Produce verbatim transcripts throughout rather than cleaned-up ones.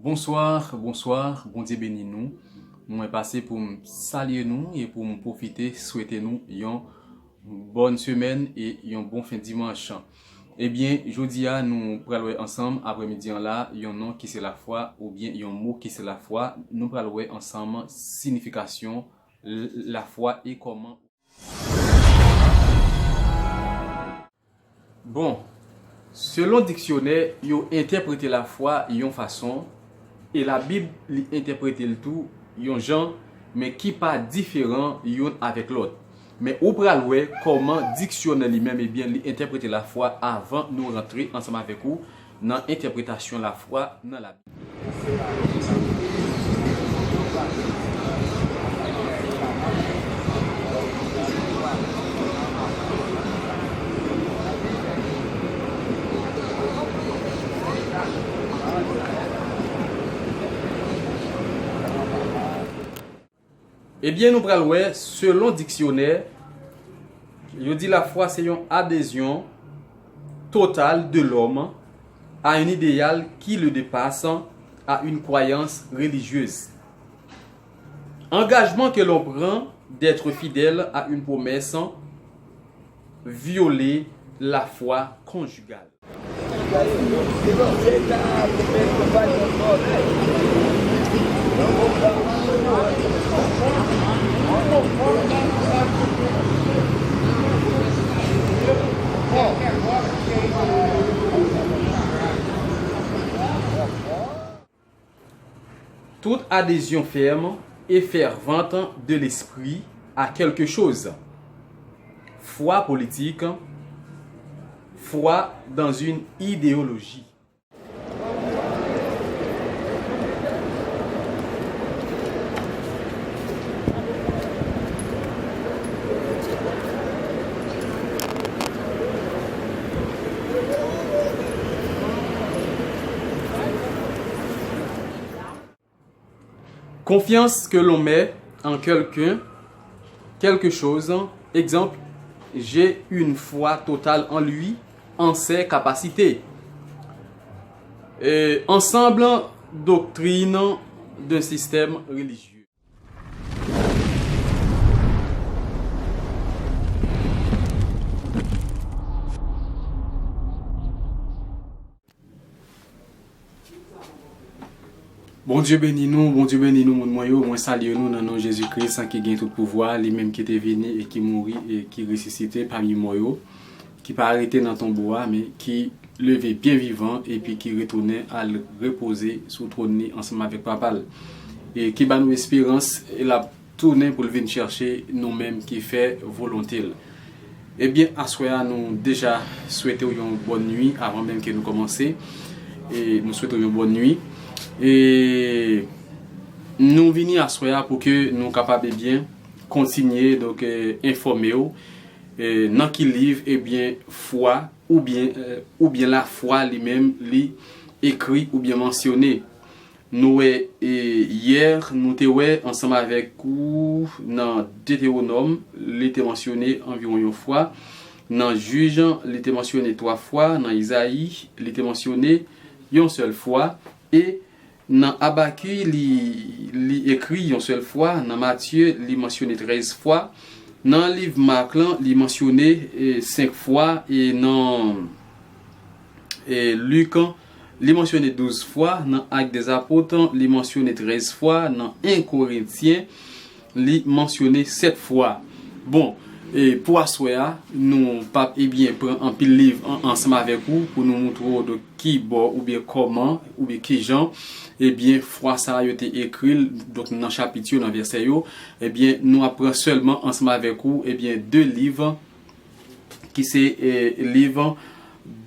Bonsoir, bonsoir, Bondye beni nou. Mwen pase pou m salye nou e pou m pwofite swete nou yon bòn semèn e yon bon fen dimanch. Ebyen, jodi a, nou pral wè ansanm, aprèmidi an la, yon non ki se lafwa, oubyen yon mo ki se lafwa. Nou pral wè ansanm sinifikasyon l-, lafwa e kòman. Bon, selon diksyonè, yo entèprete lafwa yon fason, e Labib, li entèprete l tou yon jan, men ki pa diferan youn avèk lòt. Men ou pral wè kòman diksyonè li menm, ebyen, li entèprete lafwa avan nou rantre ansanm avèk ou nan entèpretasyon lafwa nan Labib. Ebyen, nou pral wè, selon diksyonè, yo di lafwa se yon adezyon total de l'homme à un idéal qui le dépasse, à une croyance religieuse. Engagement que l'on prend d'être fidèle à une promesse, violer la foi conjugale. Toute adhésion ferme et fervente de l'esprit à quelque chose. Foi politique, foi dans une idéologie. Confiance que l'on met en quelqu'un, quelque chose. Exemple, j'ai une foi totale en lui, en ses capacités. Et ensemble, doctrine d'un système religieux. Bondye beni nou, Bondye beni nou, moun mwen yo. Mwen salye nou nan non Jezi Kris ki gen tout pouvwa, li menm ki te vini e ki mouri e ki resisite pami mò yo, ki pa rete nan tonbo a, men ki leve byen vivan epi ki retounen al repoze sou twòn li ansanm avèk Papa l, e ki ba nou esperans e l ap tounen pou l vin chèche nou menm ki fè volonte l. Ebyen, aswè a, nou deja swete w yon bòn nwi avan menm ke nou kòmanse. E nou swete w yon bòn nwi. E nou vini aswè a pou ke nou kapab, ebyen, kontinye, donk, e, enfòme w, e, nan ki liv, ebyen, fwa oubyen, e, oubyen lafwa li menm, li ekri oubyen mansyone. Nou wè, e, yè, nou te wè ansanm avèk ou nan Detewonòm, li te mansyone anviwon yon fwa. Nan Jij, li te mansyone twa fwa. Nan Izayi, li te mansyone yon sèl fwa. E nan Abakik, li, li ekri yon sèl fwa. Nan Matye, li mansyone trèz fwa. Nan liv Mak lan, li mansyone, e, senk fwa. E nan e Lik, li mansyone douz fwa, nan Actes des Apôtres, li mansyone trèz fwa, nan en Korentyen, li mansyone sèt fwa. Bon, e pou aswè a, nou p ap, ebyen, pran anpil liv an-, ansanm avèk ou pou nou montre w de ki bò oubyen kòman oubyen ki jan, ebyen, fwa sa a yo te ekri l, donk nan chapit yo, nan vèsè yo, ebyen, nou ap pran sèlman ansanm avèk ou, ebyen, de liv ki se, e, liv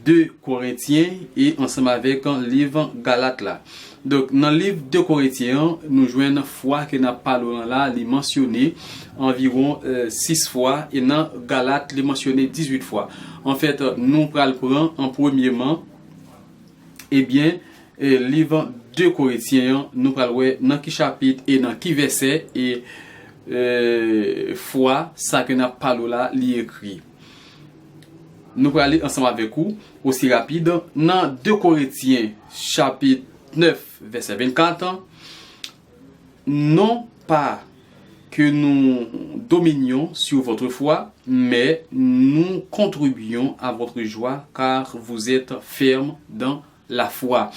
de Korentyen e ansanm avèk liv Galat la. Donk, nan liv de Korentyen an, nou jwenn fwa ke n ap pale w lan la, li mansyone anviwon, e, sis fwa, e nan Galat, li mansyone dizuit fwa. Anfèt, nou pral pran an premyeman, ebyen, e, liv de Korentyen an, nou pral wè nan ki chapit e nan ki vèsè e, e, fwa sa ke n ap pale w la, li ekri. Nou prale ansanm avèk ou, osi rapid, nan de Korentyen, chapit neuf, verset vingt-quatre, non pas que nous dominions sur votre foi, mais nous contribuions à votre joie, car vous êtes ferme dans la foi.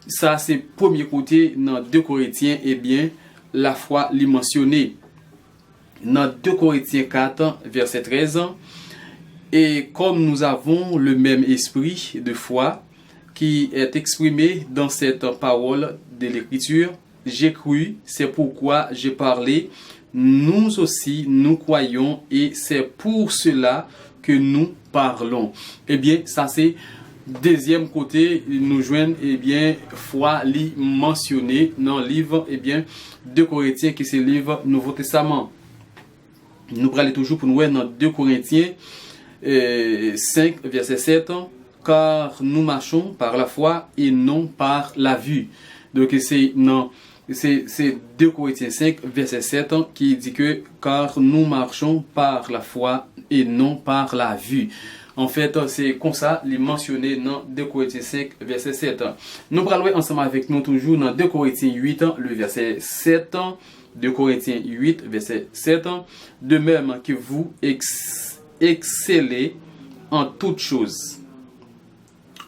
Sa se premye kote nan de Korentyen, ebyen, lafwa li mansyone. Nan de Korentyen kat, vèsè trèz, et comme nous avons le même esprit de foi qui est exprimé dans cette parole de l'Écriture, j'ai cru, c'est pourquoi j'ai parlé. Nous aussi, nous croyons et c'est pour cela que nous parlons. Ebyen, sa se dezyèm kote nou jwenn, ebyen, fwa li mansyone nan liv, ebyen, de Korentyen, ki se liv Nouvo Testaman. Nou prale toujou pou nou wè nan de Korentyen, eh, cinq, verset sept, car nous marchons par la foi et non par la vue. Donk, se nan, se, se de Korentyen cinq, verset sept, ki di ke, car nous marchons par la foi et non par la vue. Anfèt, se konsa li mansyone nan de Korentyen cinq, verset sept. Nou pral wè ansanm avèk nou toujou nan de Korentyen huit, le verset sept. De Korentyen huit, verset sept, de même que vous ex- excellez en toutes choses,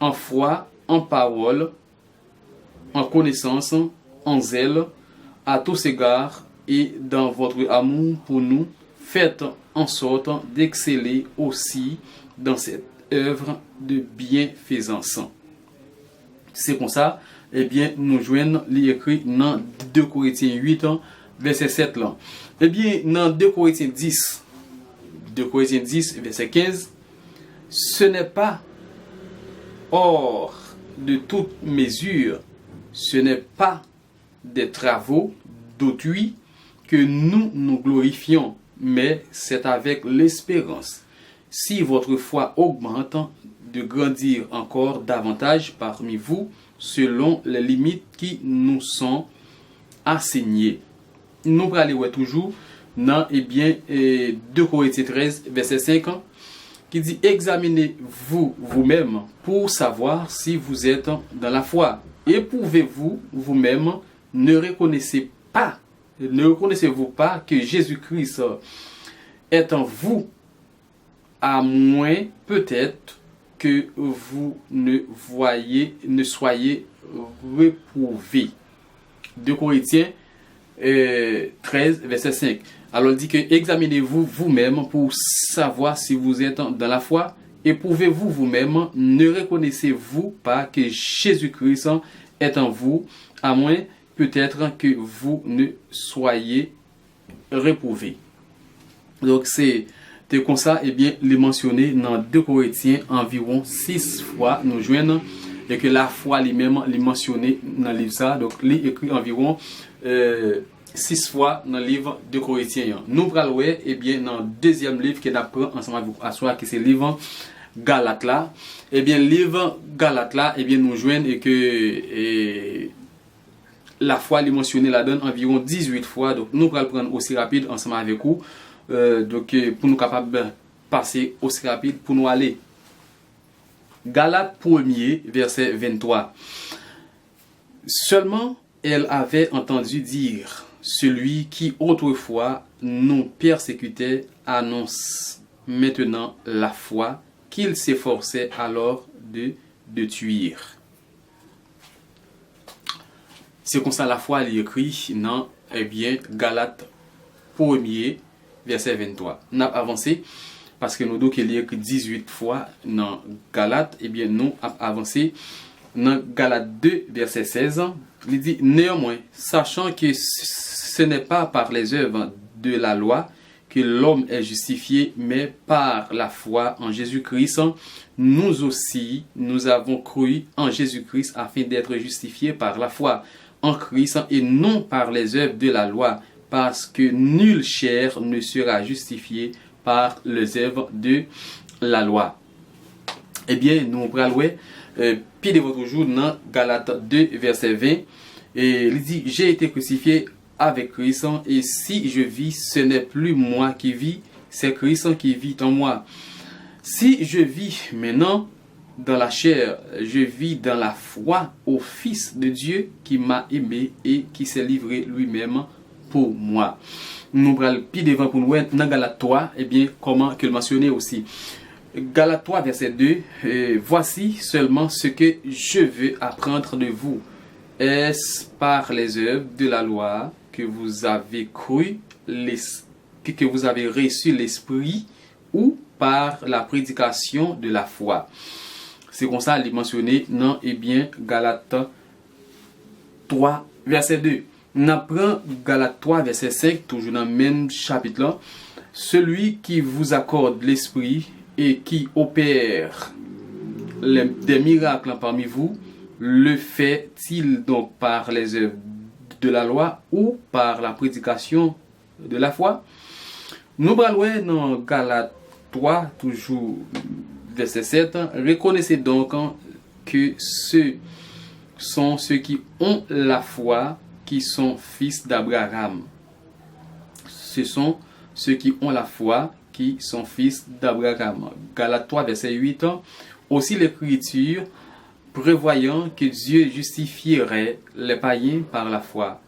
en foi, en parole, en connaissance, en zèle, à tous égards, et dans votre amour pour nous, faites en sorte d'exceller aussi dans cette œuvre de bienfaisance. Se konsa, ebyen, nou jwenn li ekri nan de Korentyen huit, vèsè sept lan. Ebyen, nan de Korentyen dix, de Korentyen dix, vèsè quinze, ce n'est pas hors de toute mesure, ce n'est pas des travaux d'autrui que nous nous glorifions, mais c'est avec l'espérance. Si votre foi augmente, de grandir encore davantage parmi vous, selon les limites qui nous sont assignées. Nou prale wè toujou nan, ebyen, eh, de Korentyen trèz, vèsè senk, ki di, examinez-vous vous-même pour savoir si vous êtes dans la foi. Éprouvez-vous vous-même, ne reconnaissez pas, ne reconnaissez-vous pas que Jésus-Christ est en vous, à moins peut-être que vous ne voyez, ne soyez réprouvé. De Korentyen, eh, trèz, vèsè senk. Alors, il dit que, examinez-vous vous-même pour savoir si vous êtes dans la foi. Éprouvez-vous vous-même. Ne reconnaissez-vous pas que Jésus-Christ est en vous, à moins peut-être que vous ne soyez réprouvé. Donk, se te konsa, ebyen, li mansyone nan de Korentyen anviwon sis fwa nou jwenn, e ke lafwa li menm, li mansyone nan liv sa. Donk, li ekri anviwon, eh, sis fwa nan liv de Korentyen an. Nou pral wè, ebyen, nan dezyèm liv ke n ap pran ansanm avèk aswè a, ki se liv Galat la. Ebyen, liv Galat la, ebyen, nou jwenn e ke, eh, lafwa li mansyone ladan anviwon dizuit fwa. Donk, nou pral pran osi rapid ansanm avèk ou. Eh, donk, eh, pou nou kapab pase osi rapid pou nou ale. Galat premye, vèsè venntwa. Seulement, elle avait entendu dire, celui qui autrefois nous persécutait annonce maintenant la foi qu'il s'efforçait alors de détruire. Se konsa lafwa li ekri nan, ebyen, Galat premye, vèsè venntwa. N ap avanse, paske nou di w ke li ekri dizuit fwa nan Galat, ebyen, nou ap avanse nan Galat de, vèsè sèz. Li di, néanmoins, sachant que ce n'est pas par les œuvres de la loi que l'homme est justifié, mais par la foi en Jésus-Christ. Nous aussi, nous avons cru en Jésus-Christ afin d'être justifiés par la foi en Christ et non par les œuvres de la loi, parce que nulle chair ne sera justifiée par les œuvres de la loi. Ebyen, nou pral wè, eh, pi devan toujou nan Galat de, vèsè ven, e li di, j'ai été crucifié avec Christ, et si je vis, ce n'est plus moi qui vis, c'est Christ qui vit en moi. Si je vis maintenant, dans la chair, je vis dans la foi au Fils de Dieu qui m'a aimé et qui s'est livré lui-même pour moi. Nou pral pi devan pou nou wè nan Galat twa, ebyen, kòman ke l mansyone osi. Galat twa, vèsè de, euh, Voici seulement ce que je veux apprendre de vous. Est-ce par les œuvres de la loi que vous avez cru l'es-, que, que vous avez reçu l'Esprit ou par la prédication de la foi? Se konsa li mansyone nan, ebyen, Galat twa, vèsè de. N ap pran Galat twa, vèsè senk, toujou nan menm chapit la. Celui qui vous accorde l'Esprit et qui opère les, des miracles parmi vous, le fait-il donc par les œuvres de la loi ou par la prédication de la foi? Nou pral wè nan Galat twa, toujou vèsè sèt, Reconnaissez donc que ce sont ceux qui ont la foi qui sont fils d'Abraham. Ce sont ceux qui ont la foi qui sont fils d'Abraham. Galat twa, vèsè uit, Aussi l'Écriture, prévoyant que Dieu justifierait les païens par la foi,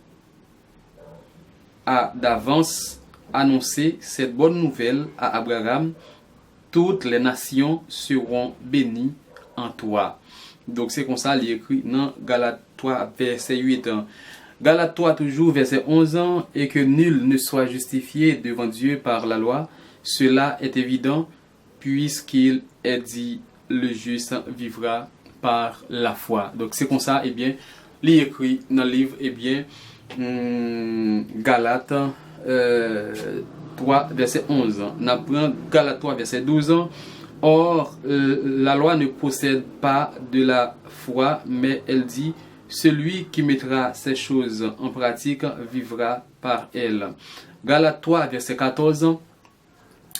a d'avance annoncé cette bonne nouvelle à Abraham, toutes les nations seront bénies en toi. Donk, se konsa li ekri nan Galat twa, vèsè uit. Galat twa, toujou, vèsè onz, Et que nul ne soit justifié devant Dieu par la loi, cela est évident, puisqu'il est dit, le juste vivra par la foi. Donk, se konsa, ebyen, li ekri nan liv, ebyen, hmm, Galat, euh, twa, vèsè onz. N ap pran Galat twa, vèsè douz. Or, euh, la loi ne procède pas de la foi, mais elle dit, celui qui mettra ces choses en pratique vivra par elles. Galat twa, vèsè katòz,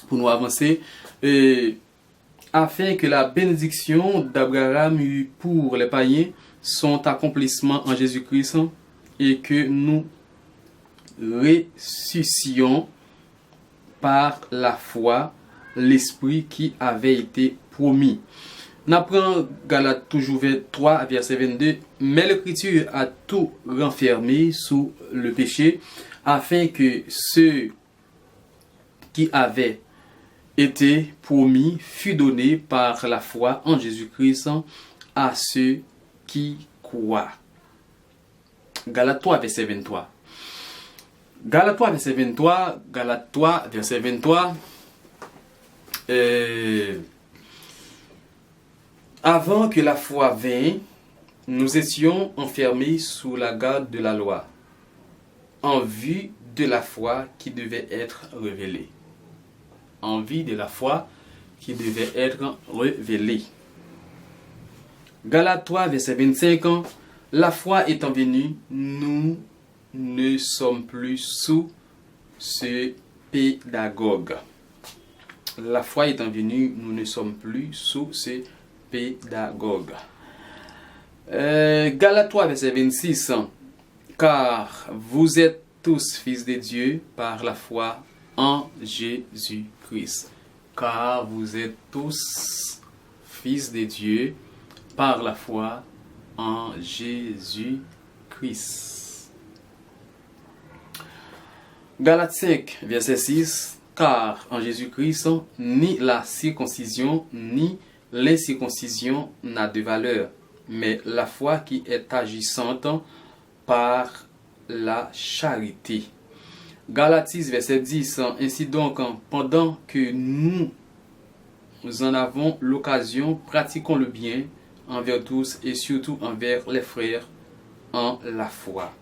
pou nou avanse, e, afin que la bénédiction d'Abraham eût pour les païens son accomplissement en Jésus-Christ, et que nous reçuscions par la foi l'Esprit qui avait été promis. N ap pran Galat toujou vèsè twa, vèsè vennde. Mais l'Écriture a tout renfermé sur le péché, afin que ceux qui avaient été promis fut donné par la foi en Jésus-Christ à ceux qui croient. Galat twa, vèsè venntwa. Galat twa, vèsè venntwa, Galat twa, vèsè venntwa, euh, Avant que la foi vînt, nous étions enfermés sous la garde de la loi, en vue de la foi qui devait être révélée. En vue de la foi qui devait être révélée. Galat twa, vèsè vennsenk, La foi étant venue, nous ne sommes plus sous ce pédagogue. La foi étant venue, nous ne sommes plus sous ce pédagogue. Euh, Galat twa, vèsè vennsis, Car vous êtes tous fils de Dieu par la foi en Jésus-Christ. Car vous êtes tous fils de Dieu par la foi en Jésus-Christ. Christ. Galat senk, vèsè sis, Car en Jésus-Christ, ni la circoncision, ni l'incirconcision n'a de valeur, mais la foi qui est agissante par la charité. Galat sis, vèsè dis, Ainsi donc, pendant que nous en avons l'occasion, pratiquons le bien envers tous et surtout envers les frères en la foi.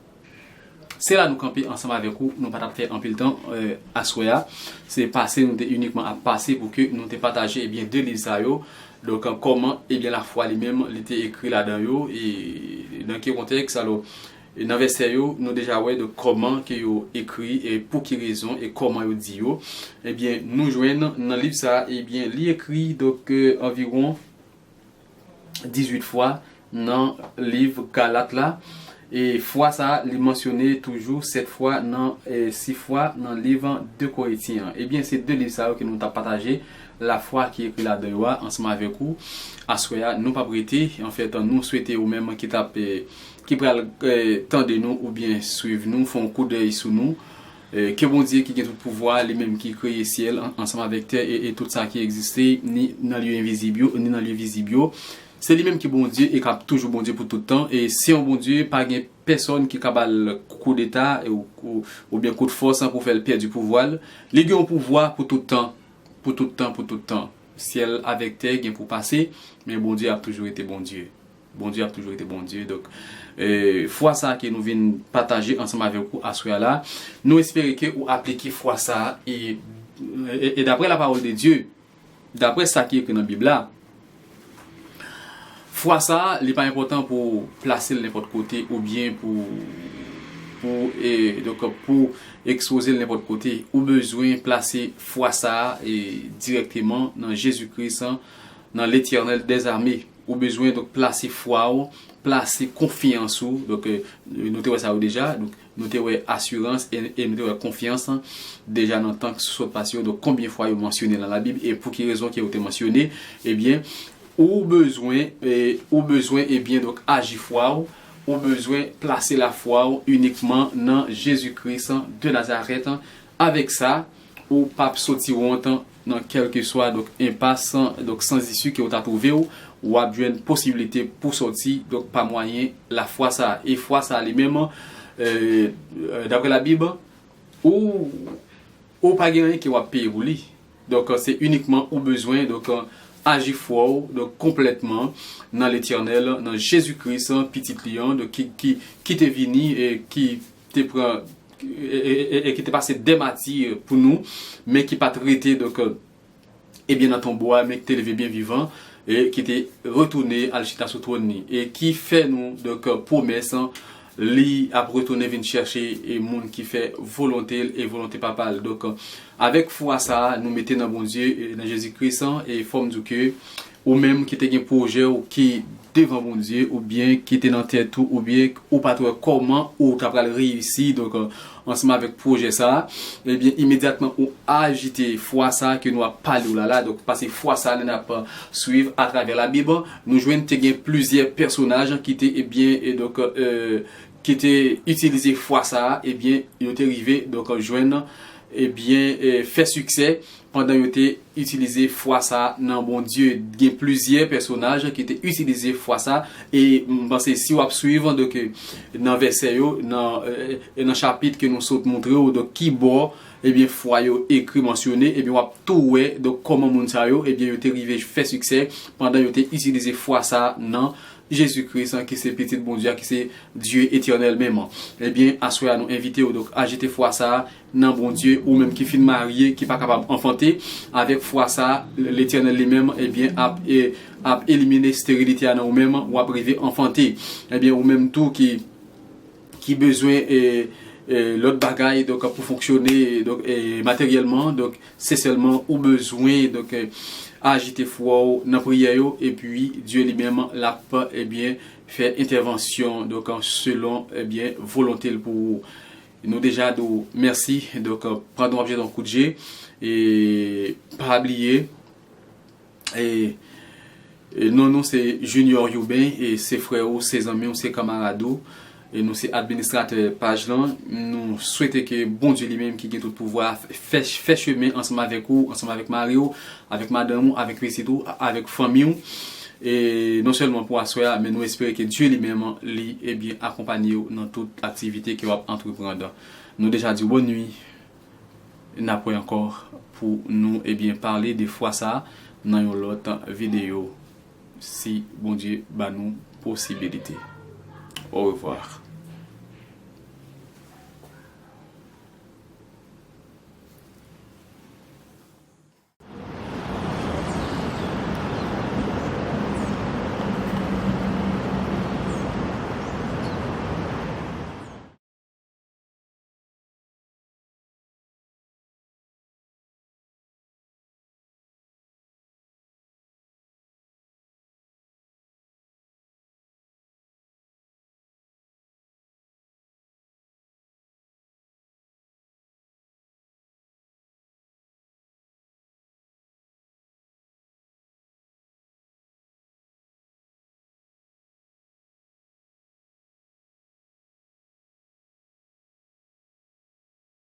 Se la nou kanpe ansanm avèk ou, nou pa t ap fè anpil tan, euh, aswè a. Se pase nou te inikman ap pase pou ke nou te pataje, ebyen, de liv sa yo. Donk, kòman, ebyen, lafwa li menm, li te ekri ladan yo, e nan ki kontèks, alò, e nan vèsè yo, nou deja wè de kòman ke yo ekri, e pou ki rezon, e kòman yo di yo. Ebyen, nou jwenn nan liv sa a, ebyen, li ekri, donk, euh, anviwon dizuit fwa nan liv Galat la. E fwa sa a, li mansyone toujou sèt fwa nan, e, sis fwa nan liv de Korentyen an. Ebyen, se de liv sa yo ke nou t ap pataje, lafwa ki ekri ladan yo a, ansanm avèk ou. Aswè a, nou p ap rete. Anfèt, nou swete ou menm ki t ap, e, ki pral, e, tande nou oubyen swiv nou, fè yon koudèy sou nou. E, ke Bondye ki gen tout pouvwa, li menm ki kreye syèl an-, ansanm avèk tè e, e tout sa ki egziste, ni nan lye envizib yo, ni nan lye vizib yo. Se li menm ki Bondye e k ap toujou Bondye pou tout tan. E se yon Bondye, pa gen pèsonn ki ka ba l koudeta e, ou, ou, oubyen kout fòs pou fè l pèdi pouvwa l. Li gen yon pouvwa pou tout tan, pou tout tan, pou tout tan. Syèl avèk tè gen pou pase, men Bondye ap toujou rete Bondye. Bondye ap toujou rete Bondye. Donk, e, fwa sa a ke nou vin pataje ansanm avèk ou aswè a la, nou espere ke ou aplike fwa sa a e, e, e daprè la parole de Dieu, daprè sa ki ekri nan Bib la, fwa sa a, li pa enpòtan pou plase l nenpòt kote oubyen pou, pou, e, donk, pou ekspoze l nenpòt kote. Ou bezwen plase fwa sa a, e, dirèkteman nan Jezi Kris, nan Letènèl dèzame. Ou bezwen, donk, plase fwa w, plase konfyans ou. Donk, e, nou te wè sa yo deja. Donk, nou te wè asirans e, e nou te wè konfyans deja nan tan ki sot pase yo. Donk, konbyen fwa yo mansyone nan Labib e pou ki rezon ke yo te mansyone? Ebyen, ou bezwen, e, ou bezwen, ebyen, donk, aji fwa w. Ou bezwen plase lafwa w inikman nan Jezi Kris de Nazarèt. Avèk sa, ou p ap soti wont nan kèlkeswa, donk, enpas, donk, sans issue ke w ta twouve w, w ap jwenn posibilite pou soti, donk, pa mwayen lafwa sa a. E fwa sa a li menm, e, e, daprè Labib, ou, ou pa gen anyen ke w ap peye pou li. Donk, se inikman ou bezwen, donk, aji fwa w, donk, konplètman nan Letènèl, nan Jezi Kris, Pitit li an, donk, ki, ki, ki te vini e ki te pran, e, e, e, e ki te pase dè mati pou nou, men ki pa t rete, donk, ebyen, nan tonbo a, men ki te leve byen vivan, e ki te retounen al chita sou twòn li, e ki fè nou, donk, pwomès, li ap retounen vin chèche, e, moun ki fè volonte l e volonte Papa l. Donk, avèk fwa sa a, nou mete nan Bondye, e, nan Jezi Kris, e fò m di w ke ou menm ki te gen pwojè w ki devan Bondye, oubyen ki te nan tèt ou, oubyen ou pa t wè kòman ou ta pral reyisi, donk, ansanm avèk pwojè sa a, ebyen, imedyatman ou ajite fwa sa a ke nou ap pale w la la, donk, paske fwa sa a, lè n ap swiv atravè Labib, nou jwenn te gen plizyè pèsonaj ki te, ebyen, e donk, e, ki te itilize fwa sa a, ebyen, yo te rive, donk, jwenn, ebyen, e, fè siksè pandan yo te itilize fwa sa a nan Bondye. Gen plizyè pèsonaj ki te itilize fwa sa a, e m panse si w ap swiv, donk, nan vèsè yo, nan, e, e nan chapit ke nou sot montre w, donk, ki bò, ebyen, fwa yo ekri, mansyone, ebyen, w ap tou wè, donk, kòman moun sa yo, ebyen, yo te rive fè siksè pandan yo te itilize fwa sa a nan Jezi Kris, ki se Pitit Bondye a, ki se Dye etènèl menm. Ebyen, aswè a, nou envite w, donk, ajite fwa sa a nan Bondye, ou menm ki fin marye, ki pa kapab anfante, avèk fwa sa a, Letènèl li menm, ebyen, ap, e, ap elimine sterilite a nan ou menm, w ap rive anfante. Ebyen, ou menm tou ki, ki bezwen, e, e, lòt bagay, donk, pou fonksyone, donk, e, materyèlman, donk, se sèlman ou bezwen, donk, e, ajite fwa w nan priyè yo, epi Dye li menm, l ap, ebyen, fè entèvansyon, donk, selon, ebyen, volonte l pou ou. Nou deja di w mèsi, donk, pandan w ap jete yon kout je, e pa bliye, e, e non nou se Junior Youbin, e se frè ou, se zanmi w, se kanmarad ou, e nou se administratè paj lan. Nou swete ke Bondye li menm ki gen tout pouvwa fè, fè chemen ansanm avèk ou, ansanm avèk mari w, avèk madanm ou, avèk pitit ou, avèk fanmi w. E non sèlman pou aswè a, men nou espere ke Dye li menm li, ebyen, akonpanye w nan tout aktivite ke w ap antreprann. Nou deja di w bòn nwi. N ap wè ankò pou nou, ebyen, pale de fwa sa a nan yon lòt videyo, si Bondye ba nou posibilite. Orevwa.